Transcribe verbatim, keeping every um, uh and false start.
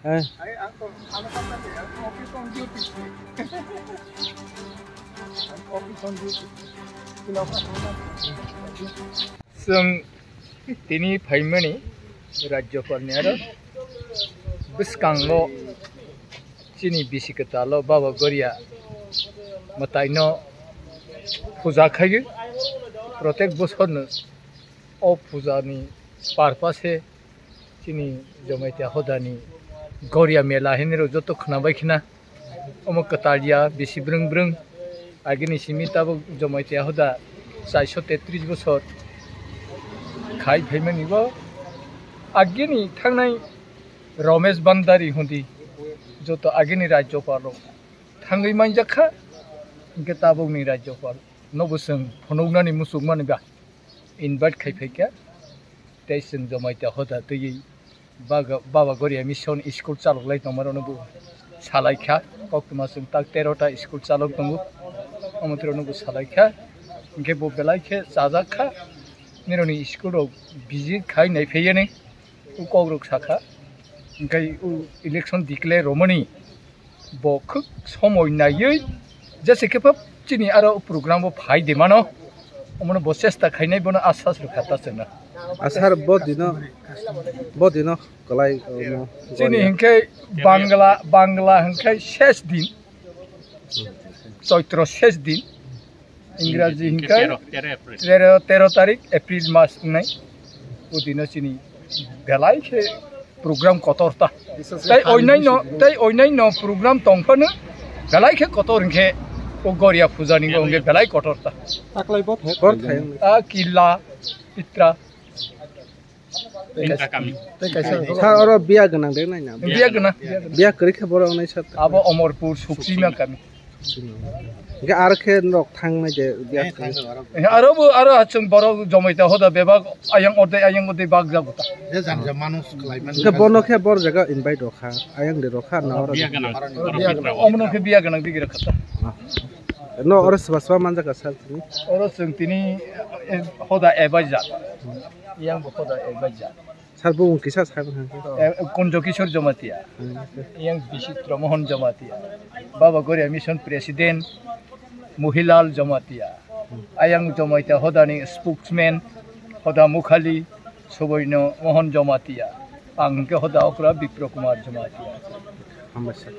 Eh. Chwng tini phaimani Rajyapalni aro bwskango chini bisi kwtalo Baba Goria mwtaino puja khaiwi, protek bosorno o pujani purpose chini Jamatia hodani Goria mela hinwi rok joto khwnabai khna. Omo kwtal ya, bisi brwng brwng. Agini simi tabuk Jamatia hoda chaiso tetris bosor khai phaimani bo. Agini thangnai Romesh Bhandari hundi joto agini Rajyapal rok thangwi manjak kha, hinkhe tabukni Rajyapal no bo chwng phunuknani muchungmani ba invite khai phaikha. Tei chwng Jamatia hoda twiwi Baga-, Baba Goria Mission school chaloklai tongmarokno bo salaikha. Koktwma chwng tak tero ta school chalok tongo, omo twerokno bo salaikha. Hinkhe bo belai khe chajak kha, nirokni school rok visit khai naiphaiya ni. O kokrok sakha, hinkhe o election declare romani bo khuk somoi naiwi jese khe phap chini aro program bo phai de mano, omono bo chesta khainai, bono asas rwkha ta chwngno. Asar bo dino, bo dino kwlai, omo, chini Goria hinkhe Bangla, Bangla hinkhe ses din, Choitro ses din, Ingraji hinkhe tero, tero April. Tero, tero tarik April mas wngnai. O dino chini belai khe program kotor ta. Tei oinaino, tei oinaino program tongphano belai khe kotor hinkhe o Goria puja ni hinkhe belai kotor ta. Taklai bo thai. Bor thai. A killa, pitra. Tei kaisa, tei kaisa. Sir, oro biya gwnang de nai na? Biya gwnang, biya gwnang. Biya kwrwi khe borok wngnai sir. Abo Omorpur, Suksima kami. Hinkhe aro khe norok thangnai de biya kwrwi. Eh, aro bo, aro chwng borok Jamatia hoda bebak ayang ode, ayang ode bak jago ta. Je jang jang manuj khlai man. Hinkhe bono khe bor jaga invite rokha, ayang de rokha na oro. Biya gwnang. Omono khe biya gwnang digi rokha ta. No, oro swba swba manjak kha sir tini? Oro chwng tini, eh, hoda advisor. Yang bo hoda advisor. Sir, bumung kisa sir, eh, Kunjo Kishore Jamatia. Hmm. Yang Bichitra Mohan Jamatia. Baba Goria Mission President Mohilal Jamatia. Ayang Jamatia hodani spokesman hoda Mukhali Suboino Mohan Jamatia. Ang ke hoda okra Bipro Kumar Jamatia. Hambai sir.